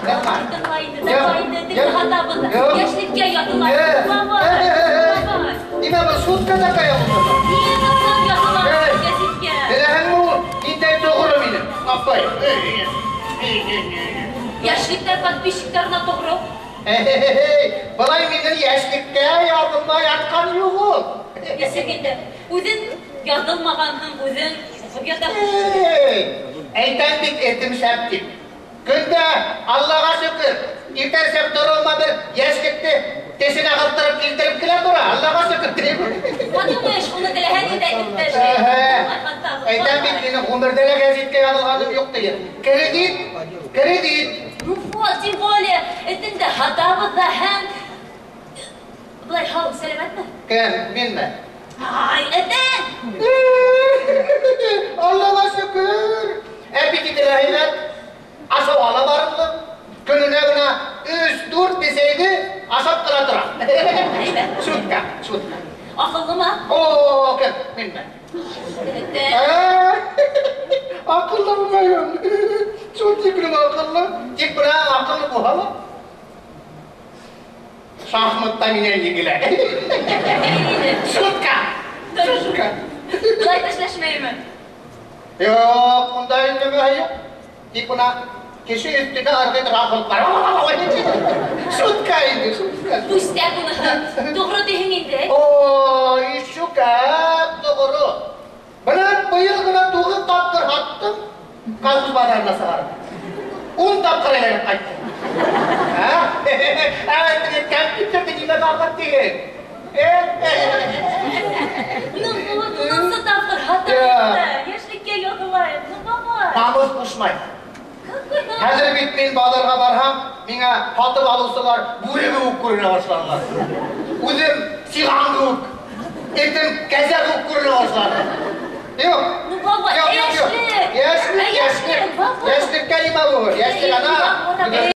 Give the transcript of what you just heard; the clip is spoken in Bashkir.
Тыңла. Тыңла инде, тыңла инде, этеңде һатабыҙ ҙа. Юҡ. Йәшлеккә яҙыла. Бабай. Бабай. Нимә был шутка такая булды? Ниңә яҙыла Эй. гәзиткә? Беләһеңме ул ниндәй тоғро минең? Апай. Йәшлектә подписчиктарына тоғро. Эй, былай минең йәшлеккә яҙылмай ятҡан юҡ ул. Нисек инде? Үҙең яҙылмағанһың, үҙең уҡып ятаһың. Эй, әйтәм бит этем шәп тип. Көндә Аллаға шөкөр, иртәнсәк тороуыма бер йәшлекте тешенә ҡыҫтырып килтереп килә тора. Аллаға шөкөр тип. Подумаешь, уны теләһә ниндәй итеп эшләй. Әйтәм бит, минең ғүмерҙә лә гәзиткә яҙылғаным юҡ тигән. Кредит, кредит. Ну вот, тем более, этеңде һатабыҙ ҙа һәм былай һау, сәләмәтме? Кем, минме? Ай, этең! Аллаға шөкөр. Аппетиты ла һәйбәт. Ашауға ла барымлы. Көнөнә бына 3-4 бесәйҙе ашап ҡына тора. Һәйбәт. Шутка, шутка. Аҡыллымы? О, кем, минме? Этең. Аҡыллы булмайым. Шул тиклем аҡыллы. Тик бына аҡыллы булһа ла. Шахматта минән еңелә. Шутка. Шутка. Былай тешләшмәйме? Юҡ, ундай нәмә юҡ. Тик бына кеше өҫтөнә ырғый торған холоҡтар. Шутка инде, шутка. Пустяк уныһы. Тоғро тиһең инде. О, еще как тоғро. Бына быйыл ғына 9 тапҡыр һаттым. Колхоз баҙарына сығарып. 10 тапҡыр әйләнеп ҡайттым. Ә, теге компьютерҙы нимә барған тиген? Ну вот, унынсы тапҡыр һатып Я. Йәшлеккә яҙылайым. Ну, бабай. Намыҫ ҡушмай. Какой намыҫ? Хәҙер бит мин баҙарға барһам, миңә һатып алыусылар бүре кеүек күренә башланылар. Үҙем сиған кеүек, этем кәзә кеүек күренә башланы. Юҡ. Ну, бабай, Юҡ, юҡ, юҡ. йәшлек. Йәшлек, Ә, йәшлек. бабай. Йәшлеккә нимә булыр? Йәшлек ана. Бабай.